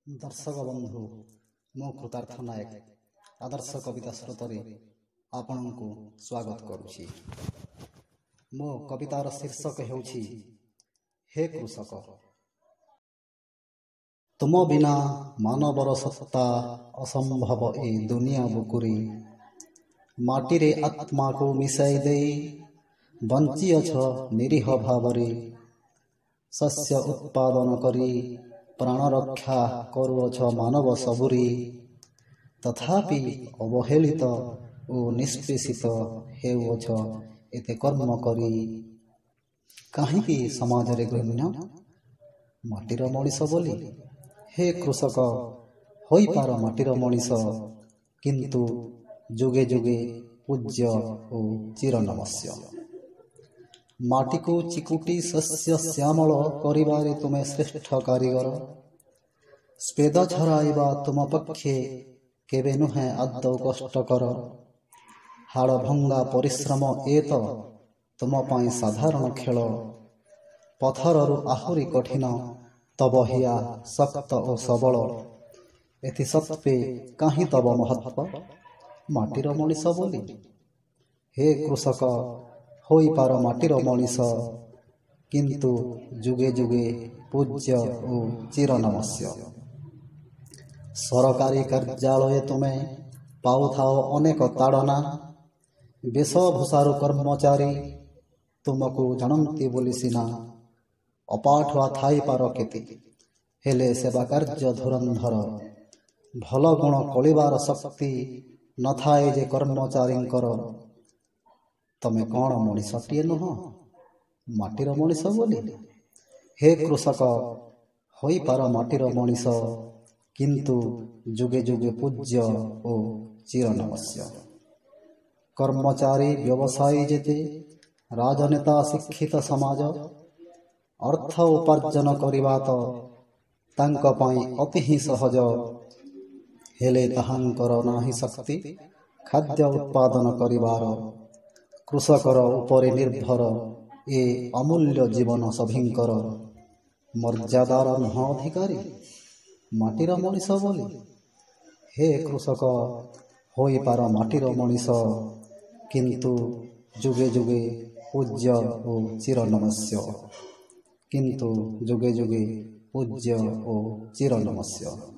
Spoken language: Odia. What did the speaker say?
ଦର୍ଶକ ବନ୍ଧୁ, ମୁଁ କୃତାର୍ଥ ନାୟକ ଆଦର୍ଶ କବିତା ସ୍ରୋତରେ ଆପଣଙ୍କୁ ସ୍ୱାଗତ କରୁଛି। ମୋ କବିତାର ଶୀର୍ଷକ ହେଉଛି ହେ କୃଷକ। ତୁମ ବିନା ମାନବର ସତ୍ତା ଅସମ୍ଭବ ଏ ଦୁନିଆ ବୁକୁରେ। ମାଟିରେ ଆତ୍ମାକୁ ମିଶାଇ ଦେଇ ବଞ୍ଚିଅଛ ନିରୀହ ଭାବରେ। ଶସ୍ୟ ଉତ୍ପାଦନ କରି ପ୍ରାଣ ରକ୍ଷା କରୁଅଛ ମାନବ ସବୁରେ। ତଥାପି ଅବହେଳିତ ଓ ନିଷ୍ପେଷିତ ହେଉଅଛ ଏତେ କର୍ମ କରି। କାହିଁକି ସମାଜରେ ଘୃଣ୍ୟ ମାଟିର ମଣିଷ ବୋଲି? ହେ କୃଷକ, ହୋଇପାର ମାଟିର ମଣିଷ, କିନ୍ତୁ ଯୁଗେ ଯୁଗେ ପୂଜ୍ୟ ଓ ଚିରନମସ୍ୟ। ମାଟିକୁ ଚିକୁଟି ଶସ୍ୟ ଶ୍ୟାମଳ କରିବାରେ ତୁମେ ଶ୍ରେଷ୍ଠ କାରିଗର। ସ୍ୱେଦ ଝରାଇବା ତୁମ ପକ୍ଷେ କେବେ ନୁହେଁ ଆଦୌ କଷ୍ଟକର। ହାଡ଼ ଭଙ୍ଗା ପରିଶ୍ରମ ଏ ତ ତୁମ ପାଇଁ ସାଧାରଣ ଖେଳ। ପଥରରୁ ଆହୁରି କଠିନ ତବ ହିଆ ଶକ୍ତ ଓ ସବଳ। ଏଥି ସତ୍ତ୍ୱେ କାହିଁ ତବ ମହତ୍ଵ ମାଟିର ମଣିଷ ବୋଲି? ହେ କୃଷକ, ହୋଇପାର ମାଟିର ମଣିଷ, କିନ୍ତୁ ଯୁଗେ ଯୁଗେ ପୂଜ୍ୟ ଓ ଚିରନମସ୍ୟ। ସରକାରୀ କାର୍ଯ୍ୟାଳୟ ତୁମେ ପାଉଥାଅ ଅନେକ ତାଡ଼ନା। ବେଶଭୂଷାରୁ କର୍ମଚାରୀ ତୁମକୁ ଜାଣନ୍ତି ବୋଲି ସିନା। ଅପାଠୁଆ ଥାଇପାର କେତେ, ହେଲେ ସେବା କାର୍ଯ୍ୟ ଧୁରନ୍ଧର। ଭଲ ଗୁଣ କଳିବାର ଶକ୍ତି ନଥାଏ ଯେ କର୍ମଚାରୀଙ୍କର। ତମେ କ'ଣ ମଣିଷଟିଏ ନୁହଁ ମାଟିର ମଣିଷ ବୋଲି? ହେ କୃଷକ, ହୋଇପାର ମାଟିର ମଣିଷ, କିନ୍ତୁ ଯୁଗେ ଯୁଗେ ପୂଜ୍ୟ ଓ ଚିରନମସ୍ୟ। କର୍ମଚାରୀ ବ୍ୟବସାୟୀ ଯେତେ, ରାଜନେତା ଶିକ୍ଷିତ ସମାଜ, ଅର୍ଥ ଉପାର୍ଜନ କରିବା ତ ତାଙ୍କ ପାଇଁ ଅତି ହିଁ ସହଜ। ହେଲେ ତାହାଙ୍କର ନାହିଁ ଶକ୍ତି ଖାଦ୍ୟ ଉତ୍ପାଦନ କରିବାର। କୃଷକର ଉପରେ ନିର୍ଭର ଏ ଅମୂଲ୍ୟ ଜୀବନ ସଭିଙ୍କର। ମର୍ଯ୍ୟାଦାର ନୁହଁ ଅଧିକାରୀ ମାଟିର ମଣିଷ ବୋଲି? ହେ କୃଷକ, ହୋଇପାର ମାଟିର ମଣିଷ, କିନ୍ତୁ ଯୁଗେ ଯୁଗେ ପୂଜ୍ୟ ଓ ଚିରନମସ୍ୟ। କିନ୍ତୁ ଯୁଗେ ଯୁଗେ ପୂଜ୍ୟ ଓ ଚିରନମସ୍ୟ।